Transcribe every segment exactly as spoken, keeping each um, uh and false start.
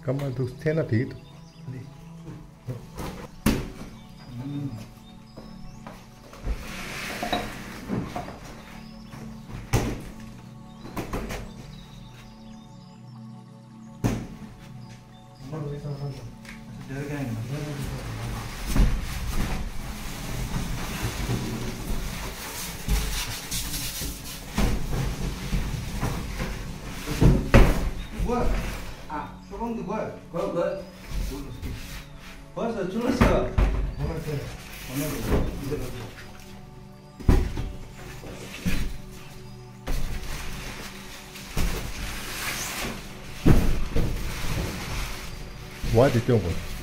སྐར་མ་འདུག་འཐེན་ན་བིག་འདུག་བ་དེ་སྟོན་དགོས།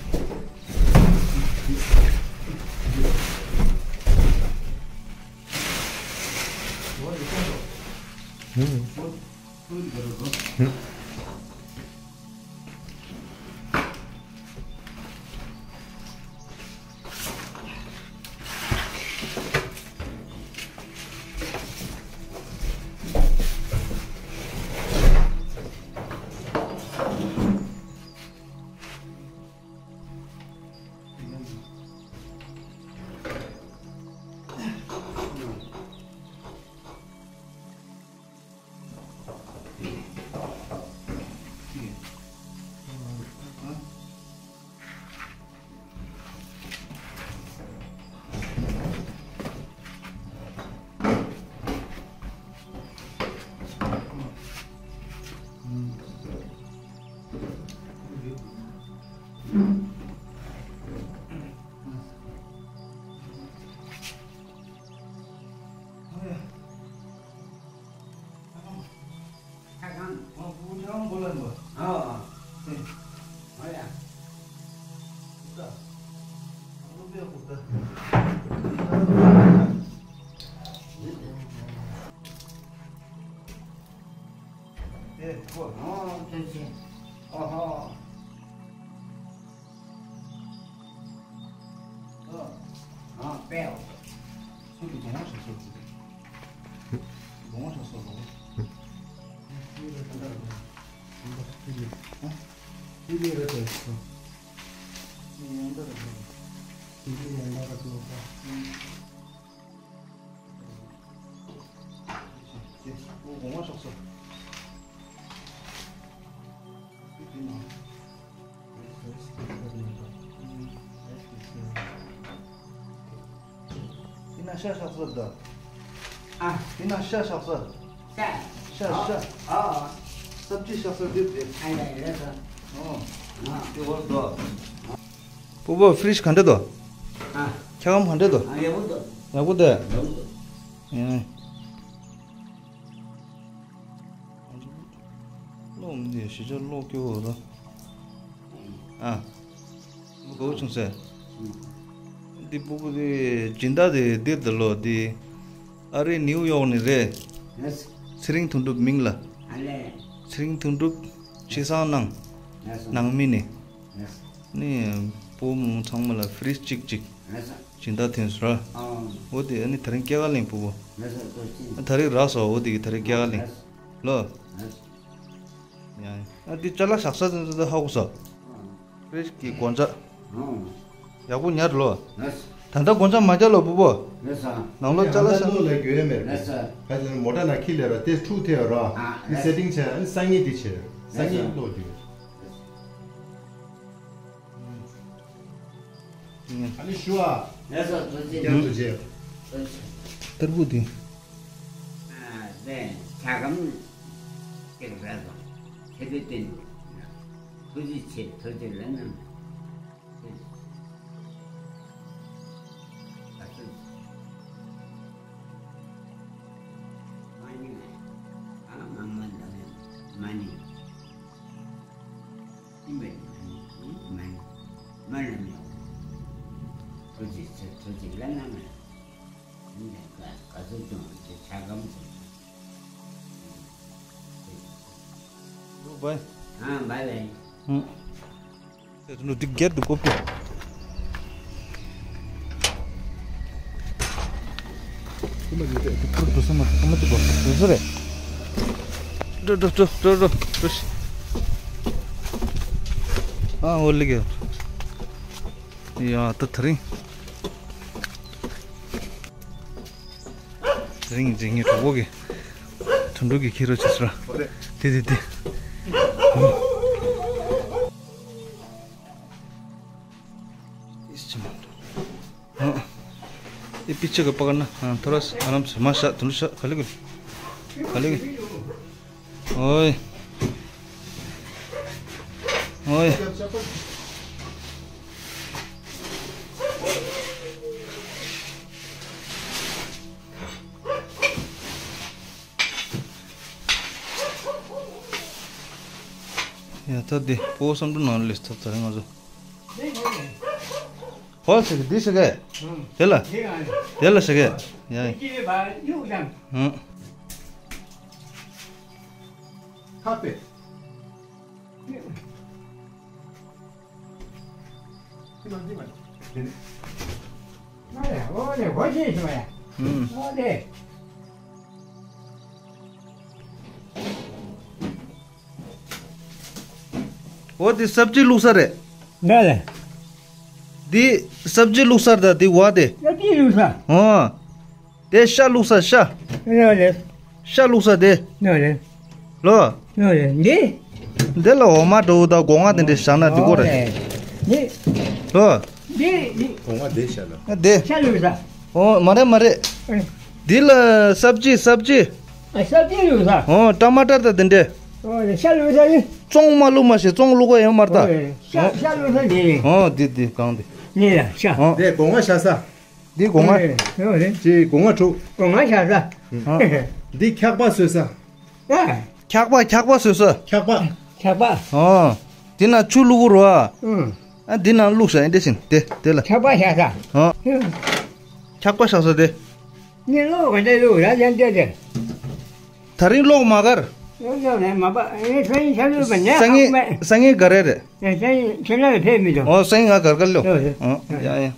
ཧུམ། དེ་ན་ཤ་ཤག་ས་ད། ཨ། དེ་ན་ཤ་ཤག་ས། ཤ། ཤ་ཤ། ཨ། སབ་ཇི་ཤག་ས་དེ་དེ། ཨ་ཡ་ཡ་ས། ཨོ། ཨ། དེ་བོ་ད། སྤོ་བོ་ཕི་རིཇ་ག་འདྲ་འདུག་ཨ། འཁྱག་སྒམ་ག་འདྲ་འདུག་ཨ། ཡག་པོ་འདུག་ཡག་པོ་འདུག་ཡག་པོ་འདུག་ཨེ། གློག་མི་འདུག་གཞིས་ཆགས་གློག་སྐྱོ་བོ་ར། ཨ། གོ་བྱུང་ཟེར། འདི་སྤུ་གུ་དེ་སྦྱིན་བདག་དེ་འདིར་འདུག་ལོ་འདི། ཨ་རི་ནིའུ་ཡོག་ནས་རེད། ཚེ་རིང་དོན་གྲུབ་མིང་ལ། ཚེ་རིང་དོན་གྲུབ་ཆེ་སང་ནང་། ནང་མི་ནས། ནི་སྤོ་མོ་ཚང་མ་ལ་ཕི་རིཇ་གཅིག་གཅིག་སྦྱིན་བདག་ཐོན་སོང་ར། འོ་དེ་ཨ་ནི་དེ་རིང་སྐྱེས་སྐར་གླེང་སྤོ་བོ། ད་རེས་རག་སོང་འོ་དེ་གི་ད་རེས་སྐྱེས་སྐར་གླེང་། ལོ། ཡ། ཨ་འདི་ཅ་ལག་བཞག་ས་ཙམ་ཙམ་ཧ་གོ་སོང་། ཕི་རིཇ་གི་སྒོ་ལྕགས། ཡག་པོ་ཉར་ལོ། ད་ལྟ་སྒོ་ལྕགས་མ་རྒྱག་ལོ་སྤོ་བོ། ནང་ལོགས་ཅ་ལག་ས། ལོ་ལ་རྒྱུ་ཡོད་མེད་རེད། ཕ་ལ་མོ་ཊ་ནང་འཁྱེར་ལེ་ར་དེ་འཁྲུག་ཐེ་ཡོད་ར། ནི་སེ་ཊིང་བྱས་ཨ་ནི་སང་ཉིན་དེ་བྱས། སང་ཉིན་ལོག་རྒྱུ། ཨ་ནི་ཞུ་ཨ། ལགས་སོ། ཐུགས་རྗེ་ཆེ། ཐུགས་རྗེ་ཆེ། ཏར་བུ་དེ། ཨ་ལས་ཇ་སྒམ་ཅིག་རག་སོང་། དེ་དེ་བསྟན་འདུག་ཐུགས་རྗེ་ཆེ། ཐུགས་རྗེ་ལན་གནང་། ཐུགས་རྗེ་ཆེ། ད་ཐུགས་རྗེ་ཆེ། མ་ཉེས། ཨ་མ་མ་ལ་མ་ཉེས། ཨིན་པས། མ་ཉེས། མ་ཉེས། མ་ལ་མེད། ཐུགས་རྗེ་ཆེ། ཐུགས་རྗེ་ལན་གནང་། ཨིན་པས། ག་ག་ཚོད་བྱུང་། དེ་ཆ་སྒམ་བྱུང་། ལུག་བའི། ཨ་བ་ལེ། ཨུ། དེ་ནུ་དེ་གེར་དུ་ཀོ་པི། ཁོ་མ་ཡོད་དེ་དེ་ཕུར་དུ་སོང་ན་ཁོ་མ་དེ་གོ་དེ་ཚོ་རེད། འགྲོ་འགྲོ་འགྲོ་འགྲོ་འགྲོ་འགྲོ། ཨ་འོ་ལེ་གི། ཡ་ད་དེ་རིང་དེ་རིང་ངའི་གྲོགས་པོ་གི་དུད་འགྲོ་གི་ཁྱེར་རོགས་བྱེད་སོང་ར། དེ་དེ་དེ། ཨེ་པི་ཆེ་གི་པ་ཀར་ན། ཨ་ཐོ་རས་ཨ་རམ་སེ་མ་ཤ་དུན་ཤ་ག་ལེ་གི་ག་ལེ་གི། ཨོའི། ཨོའི། ཡ་ད་དེ་པོ་བསམ་གྲུབ་ནང་ལས་ཐོབ་ཚར་ང་ཚོ། ཧོལ་ཟེར་གི་འདི་ཟེར་གི། དེ་ལ། དེ་ལ་ཟེར་གི། ཡ། ཧུང་། ཁ་པེ། ཧུང་། འོ་དེ་སབ་ཇི་བླུགས་ས་རེད། འདི་ལ། འདི་སབ་ཇི་བླུགས་ས་རེད། ད་འདི་བ་དེ། སབ་ཇི་བླུགས་ས། ཨོ། དེ་ཤ་བླུགས་ས་ཤ། ཡོད་རེད། ཤ་བླུགས་ས་དེ། ཡོད་རེད། ལོ། ཡོད་རེད། འདི། འདི་ལ་འོ་མ་འདྲ་བོ་དང་སྒོ་ང་དེ་འདྲ་བཞག་ན་འགྲིག་གོ་རེད། འདི། ལོ། འདི་འདི། སྒོ་ང་དེ་བཞག་ན། དེ། ཤ་བླུགས་ས། ཨོ་མ་རེད་མ་རེད། ཨེ། འདི་ལ་སབ་ཇི་སབ་ཇི། ཨ་སབ་ཇི་བླུགས་ས། ཨོ་ཊ་མ་ཊར་དང་དེ་འདྲ། ཨོ་ཤ་བླུགས་ས་ནི། བཙོང་མ་བླུགས་མ་ཤེས། བཙོང་བླུགས་གོ་ཡོད་མ་རེད་ད། ཨོ་ཤ་ཤ་བླུགས་ས་འདི། ཨོ་འདི་འདི་གང་འདི། ནི་ལ་ཤ། ཨོ། དེ་སྒོ་ང་བཞག་ས། འདི་སྒོ་ང་། ཡོད་རེད། ཅི་སྒོ་ང་ཕྲུག་སྒོ་ང་བཞག་ས། འདི་འཁྱག་པ་བཟོས་ས། ཨ། འཁྱག་པ་འཁྱག་པ་བཟོས་ས། འཁྱག་པ། འཁྱག་པ། ཨོ། འདི་ན་ཆུ་བླུག་གི་རོ། ཨ། ཨ་འདི་ན་བླུགས་ས་ཡིན་འདི་བཞིན་དེ་དེ་ལ། འཁྱག་པ་བཞག་ས། ཨོ། འཁྱག་པ་བཞག་ས་དེ། ངས་གློག་ག་འདྲ་གློག་ར་ཡང་བལྟས་ཏེ། ད་རིང་གློག་མ་གར། གློག་གློག་ནས་མ་པ་ངས་སང་ཉིན་ཆ་ལུས་པ་ཉལ་སང་ཉིན་ཧ་གོ་མེད། སང་ཉིན་ག་རེ་རེད། ངས་སང་ཉིན་ཁྱེད་རང་ལ་ཕེབས་མི་འདུག་ཨོ་སང་ཉིན་ང་གར་གར་ལོ། ཨོ་ཡ་ཡ།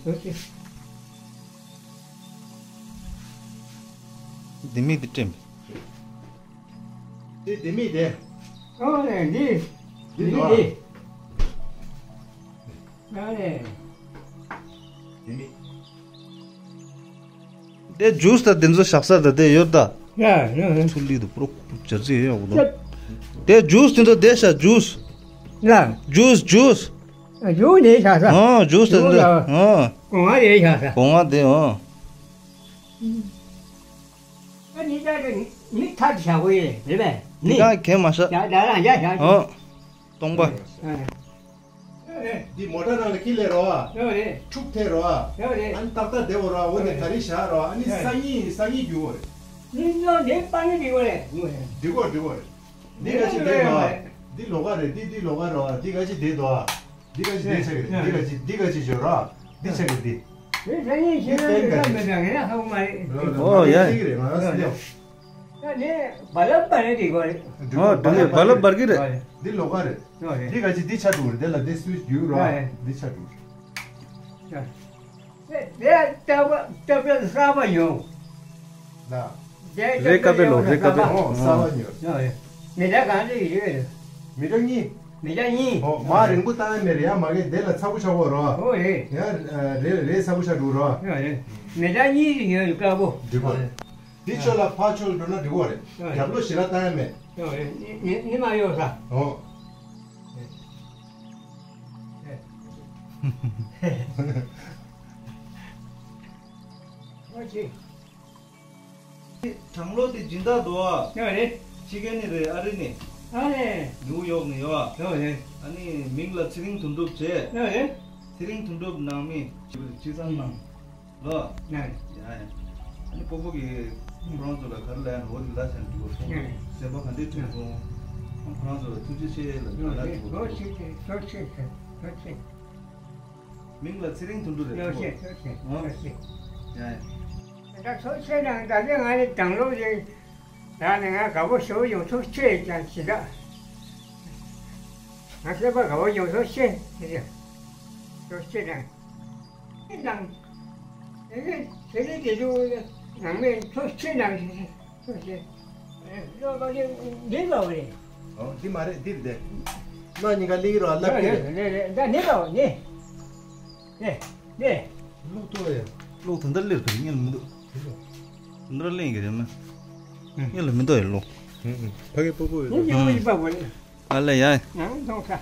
འདི་མིག་འདི་སྤྲིམ། འདི་འདི་མིག་དེ། ཨོ་ནས་འདི། འདི་འདི་འདུག་ཨ། འདི། ཨ་ནས། འདི་མིག་དེ་ཇུས་དང་དེ་ཚོ་བཞག་ས་དང་དེ་ཡོད་ད། ཡ་ཡ། ཚུལ་ལི་དུ་པྲོ་ཇར་ཟི་ཡོད་ཡོད་དོ། དེ་ཇུས་དེ་ཚོ་དེ་བཞག་ཇུས། ལ། ཇུས་ཇུས། ཇུས་ནས་བཞག་ས། ཨོ་ཇུས་དེ་ཚོ། ཨོ། སྒོ་ང་ནས་བཞག་ས། སྒོ་ང་དེ་ཨོ། ཨ་ནི་ད་དེ་མི་ཐག་བཞག་གོ་ཡེ་རེད་པས། ནི། ད་གན་མ་བཞག་ད་ད་རང་རྒྱ་བཞག་ཨོ། སྟོང་པ། ཨ། འདི་མོ་ཊ་ནང་ལ་ཁྱི་ལས་རོ་ཨ། ཡོད་རེད། ཕྱུགས་ཐལ་རོ་ཨ། ཡོད་རེད། ཨ་ནི་ཏག་ཏག་བསྡད་འོ་རོ་ཨ། འོ་དེ་ག་རེ་བཞག་རོ་ཨ། ཨ་ནི་སང་ཉིན་སང་ཉིན་རྒྱུག་འོ་རེད། ནི་ནོ་ནི་པ་ནི་འགྲིག་གོ་རེད། འགྲིག་གོ་འགྲིག་གོ་རེད། འདི་ག་ཅི་བསྡད་འདུག་ཨ། འདི་ལོགས་ཀ་རེད། འདི་འདི་ལོགས་ཀ་རོ་ཨ། འདི་ག་ཅི་བསྡད་འདུག་ཨ། འདི་ག་ཅི་བསྡད་ཆགས་ཀྱི་རེད། འདི་ག་ཅི་འདི་ག་ཅི་བརྗོད་རོ་ཨ། འདི་ཆགས་ཀྱི་འདི། འདི་སང་ཉིན་ཤེས་ན་འདི་ལ་མི་འདྲ་ངས་ཧ་གོ་མ་རེད། ཨོ་ཡ། འདི་ག་རེད་ང་རང་སླེབས། ད་ནི་བ་ལབ་པ་ནི་འགྲིག་གོ་རེད། འགྲིག་གོ་འགྲིག་གོ་བ་ལབ་བར་གི་རེད། འདི་ལོགས་ཀ་རེད། འདི་ག་ཅི་འདི་ཆ་འགྲོ་རེད། དེ་ལ་འདི་སུས་རྒྱུག་རོགས། འདི་ཆ་འགྲོ་རེད། དེ་ལྟ་བ་ལྟ་བ་གསར་པ་ཡོང་། ལ། རེ་ཀ་པེ་ལོ་རེ་ཀ་པེ། ཨོ་གསར་པ་ཡོང་། མི་ད་གང་འདྲ་ཡོད་རེད། མི་ད་གཉིས། མི་ད་གཉིས། ཨོ་མ་རིང་པོ་བཏང་ཡ་མེད་རེད་ཡ། མ་གི་དེ་ལ་ཚ་པོ་ཆགས་གོ་རོགས། ཨོ་རེད། ཡ་རེད་རེད་ཚ་པོ་ཆགས་འགྲོ་རོགས། མི་ད་གཉིས་ཡོད་དཀར་པོ། འགྲིག་གོ་རེད། འདི་ཕྱོགས་ལ་ཕར་ཕྱོགས་འགྲོ་ན་འགྲིག་གོ་རེད། རྒྱབ་ལོགས་ཞེ་དྲག་བཏང་ཡ་མེད། ཉི་མ་གཡོག་ས། ཨོ། ཨོ་ཅི། གྲང་གློག་དེ་སྦྱིན་བདག་འདུག་ཨ། ཡོད་རེད། ཕྱི་རྒྱལ་ནས་རེད། ཨ་རི་ནས། ཨ་ནས། ནིའུ་ཡོག་ནས་ཡོད་ཨ། ཡོད་རེད། ཨ་ནི་མིང་ལ་ཚེ་རིང་དོན་གྲུབ་བྱས། ཡོད་རེད། ཚེ་རིང་དོན་གྲུབ་ནང་མི་སྤྱི་བསང་གནང་། ལོ། ཡ་ཡ། ཨ་ནི་སྤོ་བོ་གིས་ཁོ་རང་ཚོ་ལ་ག་རེ་ལབ་ཡ་ན་འོ་དེ་ལ་ཤ་འགྲིག་གོ་སོང་། སེམས་པ་ག་འདྲས་ཐོན་སོང་། ཁོ་རང་ཚོ་ལ་ཐུགས་རྗེ་ཆེ་ལབ་ཡ་ལ་འགྲིག་གོ་སོང་། མིང་ལ་ཚེ་རིང་དོན་གྲུབ་རེད། ཡ་ཡ། ད་ཚོ་ཆེ་ནང་ད་ལྟ་ང་ནི་དང་ལོ་རེད། ད་ནི་ང་དགའ་པོ་ཞོ་ཡོང་ཚོ་ཆེ་ཀྱང་ཞེ་དྲག་ང་སེམས་པ་དགའ་པོ་ཡོང་ཚོ་ཆེ་ཞེ་དྲག་ཚོ་ཆེ་ནང་། ནང་། དེ་ནས་དེ་ནས་དེ་ཚོ་ནང་མི་ཚོ་ཆེ་ནང་ཚོ་ཆེ། འདི་ལ་བ་རེད། ཨོ། འདི་མ་རེད། འདིར་བསྡད། མ་གཉིས་ཀ་ལེགས་རོ་ལབ་ཀྱི་རེད། རེད་རེད། ད་ནི་ལ་བ་ནི། ནི། ནི། ནི། ལོག་ཏོ་ཡ། ལོག་ད་འདི་ལེར་ག་རེ་ངས་མི་འདུག་འདི་ལ་ལེན་གི་རེད་མ། ངས་ལ་མི་འདུག་ཡ་ལོག་ཕ་གི་པོ་པོ་ཡོད། ནི་ཡོད་པ་བ་རེད། ཨ་ལེ་ཡ། ཡང་མཐོང་ཁ།